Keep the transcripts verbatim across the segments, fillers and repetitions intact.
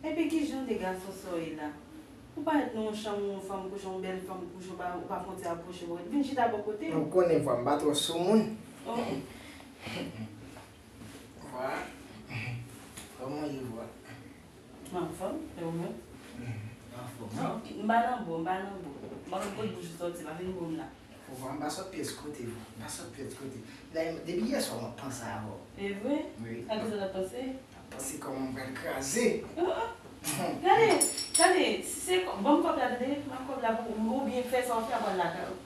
Epi ki jan de gason sa w ye la? Ou parèt nan yon chanm, yon fanm kouche, yon bèl fanm kouche, ou pa, ou pa fè yon ti apwoche bò, vin chita bò kote m. Ou konnen vwa m pa twò sou moun. Oh. Vwa. Kòman w ye, vwa? M anfòm, e ou menm? M anfòm. Non, m pa nan bon, m pa nan bon. M pa konn kote bouch ou sòti, pa vin bon m la. Vwa, m pa sot pyès kote, vwa. M pa sot pyès kote. Dayè, depi yè swa, m ap panse avè w. E vre? Wi. A kisa w ap panse? M ap panse kòman m pral kraze. Gade, gade, si se kò-, ban m kòb la, tande, ban m kòb la pou ou, oubyen fè sa w fè, al pran lakay ou.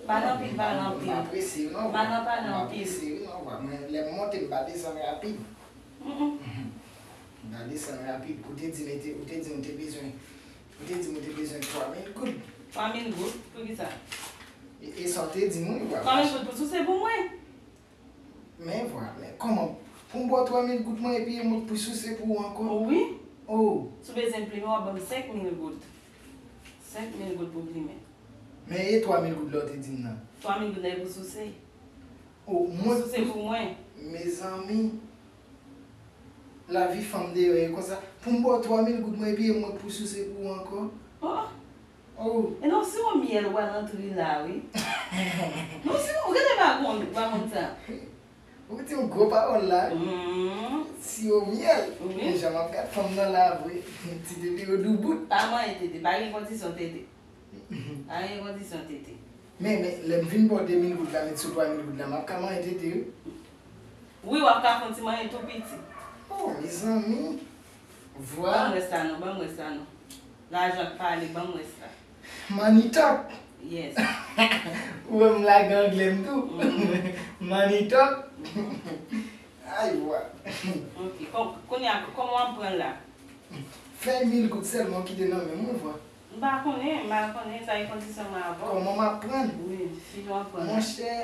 Pale anpil, pale anpil. M pa prese, non. Pale, pale anpil. M pa prese, non, vwa. Mwen, lè m monte, m pa desann rapid. Mm, mm. M pa desann rapid. Ou te di m te, ou te di m te bezwen, ou te di m ou te bezwen twa mil goud. Twa mil goud? Poukisa? E, e sa w te di m, wi, vwa. Twa mil goud pou souse pou mwen? Men vwa, men kòman? Pou m ba w twa mil goud mwen epi e mwen k pou souse pou ou ankò? Wi. Oh. Si w bezwen m plimen, w ap ban m senk mil goud. Senk mil goud pou plimen. Men e twa mil goud la w te di m nan? Twa mil goud la e pou souse. Oh, mwen. Souse pou mwen. Mezanmi. Lavi fanm deyò ye konsa. Pou m ba w twa mil goud mwen epi e mwen k pou souse pou ou ankò? Oh. Oh. E non, si w myèl ou al antre la, wi. Non, si w, ou genlè pa konn, ou pa konn sa. Ou di yon gwo pawòl la. Mm. Si w myèl. Wi. Men jan m ap gad fanm nan la vre. Ti tete yo doubout. Pa manyen tete, pa gen kondisyon tete. Pa gen kondisyon tete. Men, men, lè m vin ba w de mil goud la, met sou twa mil goud la, m ap ka manyen tete, wi. Wi, w ap ka fè yon ti manyen tou piti. Oh, mezanmi. Vwa. Ban m rès la non, ban m rès la non. Lajan k pale, ban m rès la. Money talk. Yes. Ou wè m lage anglè m tou. Mm. Money talk. Ay, vwa. Ok, kon-, kounye a, kòman w ap pran l la? Fè mil goud sèlman w kite nan men m, wi, vwa. M pa konnen, m pa konnen, sa e kondisyon mwen avè w. Kòman m ap pran l? Wi, si w ap pran l. Monchè,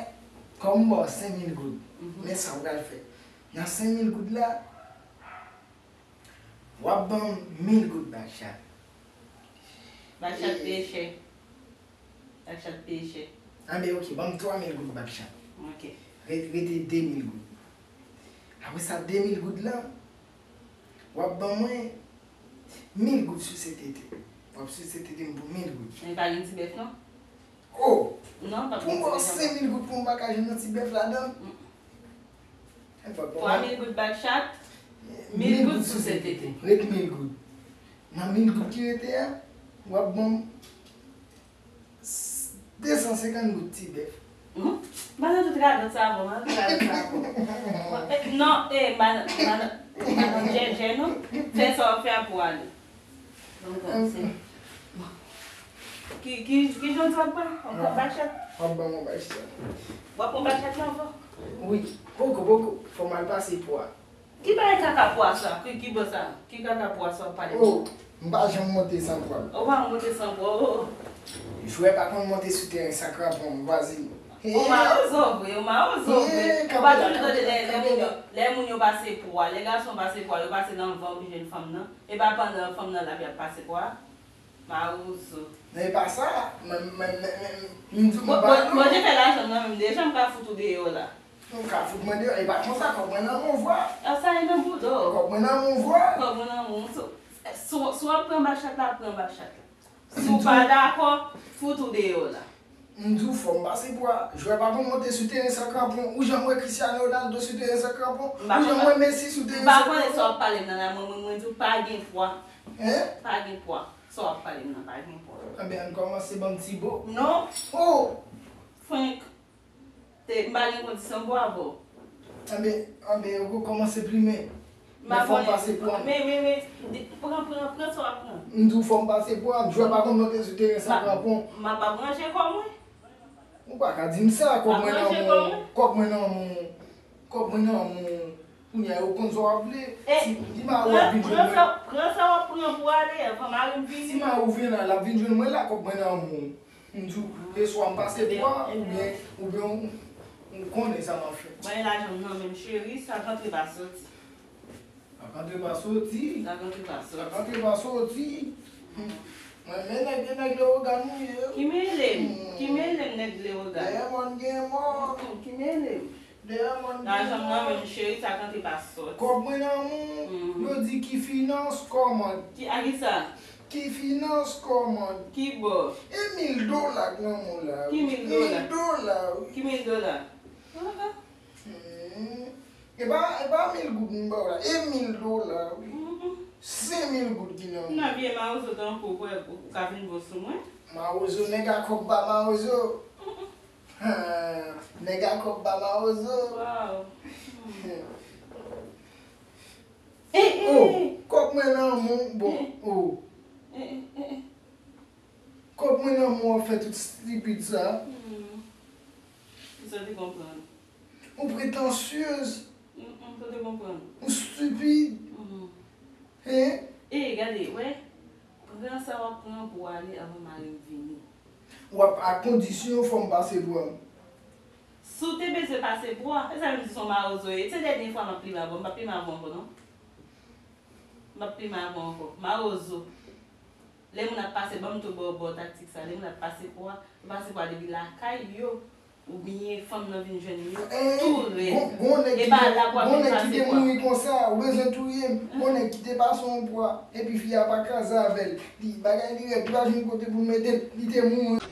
kòm m ba w senk mil goud, mhm, men sa w pral fè. Nan senk mil goud la, w ap ban m mil goud bak chat. Bak chat peye chè. Bak chat peye chè. Anben, ok, ban m twa mil goud bak chat. Ok. Re-, rete de mil goud. Apre sa, de mil goud la, w ap ban mwen mil goud souse tete. W ap souse tete m pou mil goud. Men pa gen ti bèf, non? Oh! Non, pa pou m ba w senk mil goud pou m pa ka jwenn yon ti bèf ladan l? Mm. Twa mil goud bak chat, mil goud souse tete. Ret mil goud. Nan mil goud ki rete a, w ap ban m s-, de san senkant goud ti bèf. Hmm? M pa nan tout radòt sa avè w, m pa nan tout radòt sa avè w. Non, eh, madan, madan, madan Djèdjè, non. Fè sa w ap fè a pou ale. Donk, se, ki, ki, ki jan w di w ap pran? W ap pran bak chat? W ap ban mwen bak chat. W ap pran bak chat nan vò? Wi. Poko, poko. Fò m al pase pwa. Ki bagay kaka pwa sa? Ki, ki bò sa? Ki kaka pwa sa w ap pale? Oh, m pa janm monte san pwa. Ou pa monte san pwa, oh. Jwè pa konn monte sou teren san kranpon, vwazin. Ou mawozo vre, ou mawozo vre. Ou pa toujou tande lè, lè moun yo, lè moun yo pase pwa, lè gason pase pwa, yo pase nan van pou jwenn fanm nan. E pa pandan fanm nan la, y ap pase pwa. Mawozo. Men e pa sa, men, men, men, men, m di w m pa non. Bon, Bondye fè lajan nan men m deja, m ka fout ou deyò la. M ka fout mwen deyò, e pa konsa, kòb mwen nan men w vwa. A sa e nan bouda w. Kòb mwen nan men w vwa. Kòb mwen nan men w. Si, si, si w ap pran bak chat la, pran bak chat la. Si w pa dakò, fout ou deyò la. M di w fò m pase pwa. Jwè pa konn monte sou teren san kranpon. Ou janm wè Cristiano Ronaldo sou teren san kranpon? Ou janm wè Messi sou teren san kranpon? M pa konnen sa w ap pale m nan la, mwen, mwen, mwen di w pa gen pwa. Hein? Pa gen pwa. Sa w ap pale m nan pa gen pwa. Anben, ann kòmanse ban m ti bo. Non. Oh! Frenk. Te, m pa gen kondisyon pou avè w. Anben, anben, ou kòmanse plimen. Men fò m pase pwa m. Men, men, men, pran, pran, pran sa w ap pran. M di w fò m pase pwa m. Jwè pa konn monte sou teren san kranpon. M ap ap ranje kò mwen. Ou pa ka di m sa, kòb mwen nan men w. Kòb mwen nan men w. Kòb mwen nan men w. Kounye a yo konn sa w ap vle. Si li mare w ap vin jwenn mwen. Pran sa, pran sa w ap pran pou ale, anvan mari m vini. Si mari w vini la, l ap vin jwenn mwen la, kòb mwen nan men w. M di w, e swa m pase pwa, oubyen, oubyen w, w konnen sa m ap fè. Bay lajan m nan men m, cheri, sa k antre pa soti. Sa k antre pa soti. Sa k antre pa soti. Sa k antre pa soti. Mwen, men nèg, e nèg Lewogàn ou ye. Ki mele m? Ki mele m, nèg Lewogàn? Dèyè mòn gen mò. Ki mele m? Lajan m nan menm, cheri, sa kanpe pa sòti. Kòb mwen nan men w, yo di ki finans, kòman? Ki, a ki sa? Ki finans, kòman? Ki bò? E mil dola k nan men w la, wi. Ki mil dola? Mil dola, wi. Ki mil dola? Ah, ah. Hmm. E pa, e pa mil goud m ba w la. E mil dola, wi. Mm, mm. Senk mil goud ki nan men w. Nan vye mawozo tankou w, ou ka vin bon sou mwen. Mawozo, nèg a kòb ba mawozo. Mm, mm. Ha, nèg a kòb ba mawozo. Wow. Hmm. Eh, eh, oh, eh. Kòb mwen nan men w, bon, eh, oh. Eh, eh, eh, eh. Kòb mwen nan men w, w ap fè tout stipid sa. Hmm. Kisa w te konprann? Ou pretansyez. Mm, mm, sa w te konprann? Ou stipid. Mm. Hein? Eh, gade, wè. Pran sa w ap pran pou w ale anvan mari m vini. W ap, a kondisyon fò m pase bwa m. Si w te bezwen pase bwa, e sa menm si se yon mawozo ye. Se dènye fwa m ap plimen avè w, m p ap plimen avè w ankò, non. M p ap plimen avè w ankò. Mawozo. Lè moun ap pase, ban m tou ba w, ba w taktik sa. Lè moun ap pase bwa, yo pase bwa depi lakay yo, oubyen fanm nan vin jwenn yo, eh, tou rèd. Gon, gon nèg ki te, gon nèg ki te mouri konsa, ou bezwen touye m. Gon nèg ki te pase yon bwa, epi fi a pa kraze avè l. Li, bagay li rèd, li pa jwenn kote pou l mete l, li te mouri.